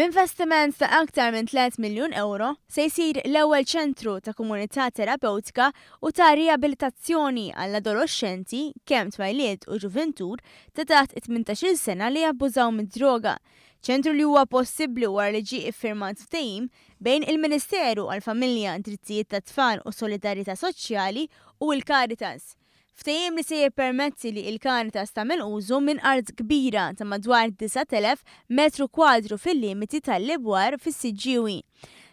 B'investiment ta' aktar minn 3 miljun ewro, se jsir l-ewwel ċentru ta' komunità terapewtika u ta' riabilitazzjoni għall-adoloxxenti, kemm tfajliet u ġuvintur, ta' taħt it-18-il sena li jabbużaw mid-droga. Ċentru li huwa possibbli wara li ġie iffirmat ftehim bejn il-Ministeru għall-Familja, Drittijiet tat-Tfal u Solidarjetà Soċjali u l-Caritas. Ftehim li se jippermetti li il-Caritas tagħmel użu minn art kbira ta' madwar 9,000 metru kwadru fil-limiti tal-Libwar fis-Siġġiewi.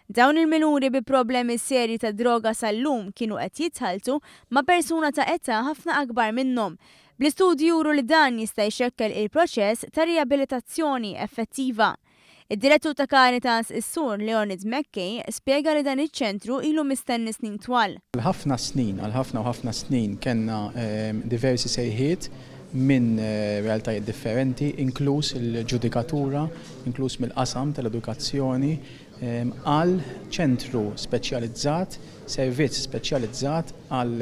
Dawn il-minuri bi problemi serji ta' droga sal-lum kienu qed jitħalltu ma' persuna ta' età ħafna akbar minnhom, bl-istudji juru li dan jista' jxekkel il-proċess ta' riabilitazzjoni effettiva. Id-Direttur ta' Caritas, is-Sur Leonid McKay, spjega li dan iċ-ċentru ilu mistenni snin twal. Għal ħafna snin, għal ħafna u ħafna snin kellna diversi sejħiet minn realtajiet differenti, inkluż il-ġudikatura, inkluż mill-qasam tal-edukazzjoni, għal ċentru speċjalizzat, servizz speċjalizzat għal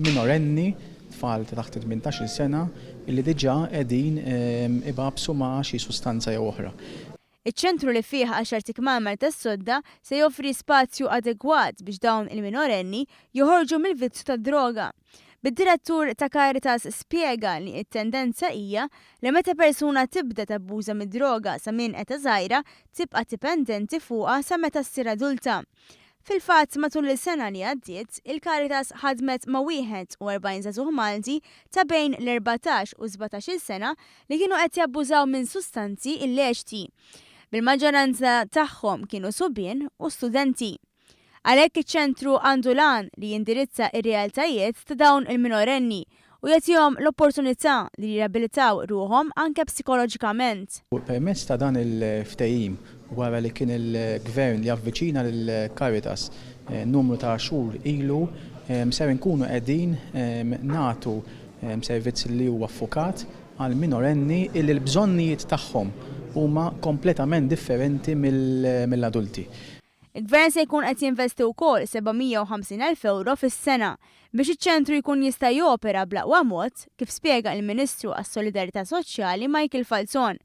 minorenni, tfal ta' taħt it-18-il sena li diġà qegħdin ibagħbsu ma' xi sustanza jew oħra. Iċ-ċentru li fih għaxart ikmamar tas-sodda se joffri spazju adegwat biex dawn il-minorenni joħorġu mill-vizzju tad-droga. Bid-Direttur ta' Caritas spjega li t-tendenza hija li meta persuna tibda tabbuża mid-droga sa minn età żgħira tibqa' dipendenti fuqha sa meta ssir adulta. Fil-fatt, matul is-sena li għaddiet, il-Caritas ħadmet ma' 41 żagħżugħ Malti ta' bejn l-14 u 17-il sena li kienu qed jabbużaw minn sustanzi illeċti. Bil-maġġoranza tagħhom kienu subien u studenti. Għalhekk iċ-ċentru għandu l-għan li jindirizza r-realtajiet ta' dawn il-minorenni u jagħtihom l-opportunità li jirriabilitaw ruħhom anke psikoloġikament. Permezz ta' dan il-ftehim, wara li kien il-Gvern li avviċina lill-Caritas numru ta' xhur ilu, ser inkunu qegħdin nagħtu servizz li huwa ffukat għal minorenni illi l-bżonnijiet tagħhom huma kompletament differenti mill-adulti. Il-Gvern se jkun qed jinvesti wkoll 750,000 ewro fis-sena biex iċ-ċentru jkun jista' jopera bl-aqwa mod, kif spjega il-Ministru għas-Solidarjetà Soċjali Michael Falzon.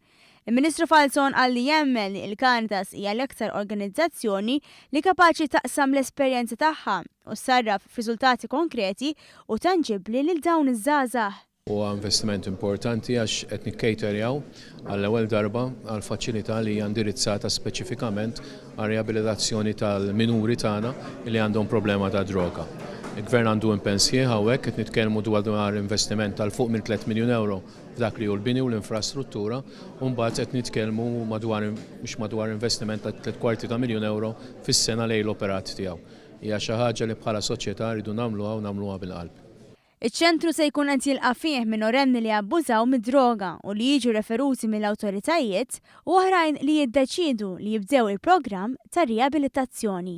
Il-Ministru Falzon qal li jemmen li l-Caritas hija l-aktar organizzazzjoni li kapaċi taqsam l-esperjenza tagħha u ssarraf f'riżultati konkreti u tanġibbli lil dawn iż-żgħażagħ. Huwa investiment importanti għax qed nikkejterjaw għall-ewwel darba għal faċilità li hija indirizzata speċifikament għar-riabilitazzjoni tal-minuri tagħna li għandhom problema ta' droga. Il-Gvern għandu impenn sħiħ hawnhekk, qed nitkellmu dwar investiment ta' 'l fuq minn 3 miljun ewro f'dak li hu l-bini u l-infrastruttura u mbagħad qed nitkellmu madwar mhux madwar investiment ta' tliet kwarti ta' miljun ewro fis-sena lejn l-operat tiegħu. Hija xi ħaġa li bħala soċjetà rridu nagħmluha u nagħmluha bil-qalb. Iċ-ċentru se jkun qed jilqa' fih minorenni li abbużaw mid-droga u li jiġu referuti mill-awtoritajiet u oħrajn li jiddeċiedu li jibdew il-programm ta' riabilitazzjoni.